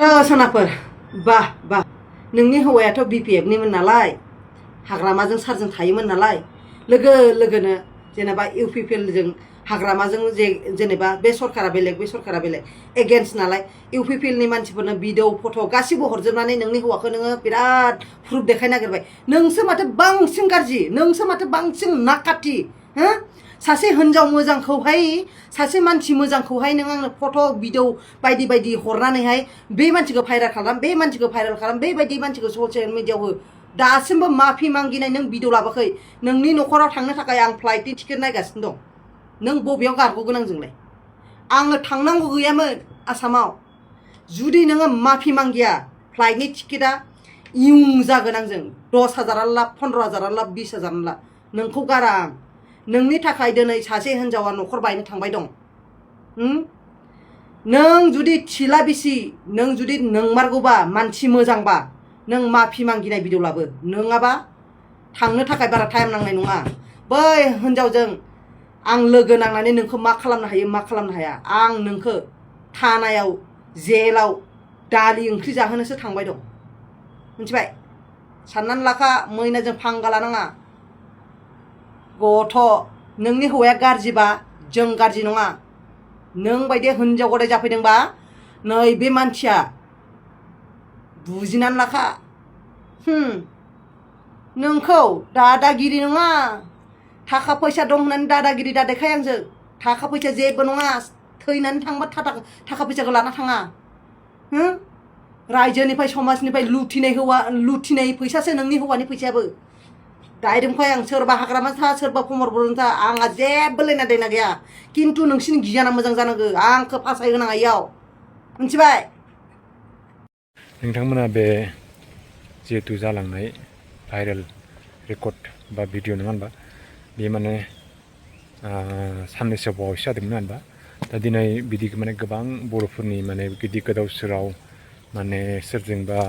सनाफोर बा नोंनि हौवायाथ' BPF निमोन नालाय हाग्रामाजों सारजों थायोमोन नालाय लोगो लोगोनो जेनेबा UPPLजों हाग्रामाजों जेनेबा बे सरकारा बेलेग बे सरकारा बेलेग एगेन्स्ट नालाय UPPLनि मानसिफोरनो भिडिअ फट' गासिबो हरजोबनानै नोंनि हौवाखौ नोङो बिराद प्रुफ देखायनो नागिरबाय नोंसो माथो बांसिन गाज्रि नोंसो माथो बांसिन नाकाथि हो सासे हिनजाव मोजांखौहाय सासे मानसि मोजांखौहाय नों आंनो फट' भिडिअ बायदि बायदि हरनानैहाय बे मानसिखौ भाइरेल खालाम बे मानसिखौ भाइरेल खालाम बेबायदि मानसिखौ ससियेल मिडियायाव हो दासिमबो माफि मागिनाय नों भिडिअ लाबोखै नोंनि न'खराव थांनो थाखाय आं फ्लाइटनि टिकेट नायगासिनो दं नों बबेयाव गारग'गोन आंजोंलाय आङो थांनांगौ गैयामोन आसामाव जुदि नोङो माफि मागिया फ्लाइटनि टिकेटआ इयुं जागोन आंजों 10,000 लाब 15,000 लाब 20,000 लाब नोंखौ गारा आं नोंनि थाखाय दिनै सासे हिनजावा न'खर बायनो थांबाय दं नों जुदि थिला बिसि नों जुदि नंमारगौबा मानसि मोजांबा नों माफि मागिनाय भिडिअ लाबो नङाबा थांनो थाखाय बारा टाइम नांनाय नङा बै हिनजावजों आं लोगो नांनानै नोंखौ मा खालामनो हायो मा खालामनो हाया आं नोंखौ थानायाव जेलाव दालि ओंख्रि जाहोनोसो थांबाय दं मिथिबाय साननानै लाखा मैनाजों फांगा लानाङा गथ' नोंनि हौवाया गाज्रिबा जों गाज्रि नङा नों बायदि हिनजाव गदाय जाफैदोंबा नै बे मानसिया बुजिनानै लाखा नोंखौ दादागिरि नङा थाखा फैसा दं होननानै दादागिरि दादेखाय आंजों थाखा फैसा जेबो नङा थैनानै थांबा थाखा फैसाखौ लाना थाङा रायजोनिफ्राय समाजनिफ्राय लुथिनाय फैसासो नोंनि हौवानि फैसायाबो डाइरेक्टखाय आं सोरबा हाग्रामा था सोरबा खमरबरन था आंहा जेबो लेना देना गैया खिन्थु नोंसिनि गियाना मोजां जानांगौ आंखौ फासायहोनाङा इयाव मिथिबाय नोंथांमोना बे जिहेतु जालांनाय भाइरेल रेकर्ड बा भिडिअ नङा होनबा बे माने साननैसो बावैसो जादोंमोन होनबा दा दिनै बिदि माने गोबां बर'फोरनि माने गिदिर गोदाव सोराव माने सोरजोंबा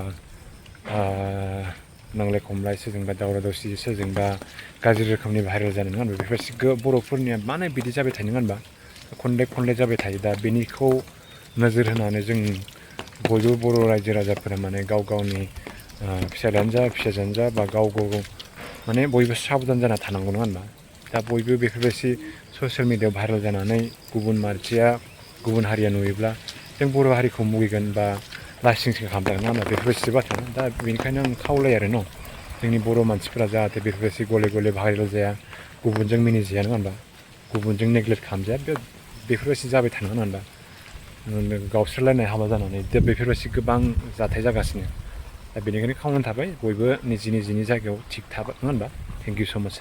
नांलाय खमलाय सोरजोंबा दावराव दावसि सोरजोंबा गाज्रि रोखोमनि भाइरेल जानो नङा होनबा बेफोर बर'फोरनिया माने बिदि जाबाय थायो नङा होनबा खनले जाबाय थायो दा बेनिखौ नोजोर होनानै जों बयबो बर' रायजो राजाफोरा माने गाव गावनि फिसालायानो जा फिसाजोआनो जा बा गाव माने बयबो साबधान जाना थानांगौ नङा होनबा दा बयबो बेफोरबायदि ससियेल मिडियायाव भाइरेल जानानै गुबुन मानसिया गुबुन हारिया नुयोब्ला जों बर' हारिखौ मुगैगोन बा लासिंसिं खालामजागोन नङा होनबा बेफोरबायदि बाथ्रा दा बेनिखायनो आं खावलायो आरो न' जोंनि बर' मानसिफोरा जाहाथे बेफोरबायदि गले भाइरेल जाया गुबुनजों मिनिजाया नङा होनबा गुबुनजों नेग्लेक्ट खालामजाया बेफोरबायदि जाबाय थानो होनबा गावस्रालायनाय हाबा जानानै दा बेफोरबायदि गोबां जाथाय जागासिनो दा बेनिखायनो खावलायनाय थाबाय बयबो निजिनि जायगायाव थिग थाबाय नङा होनबा थेंक इउ स' माच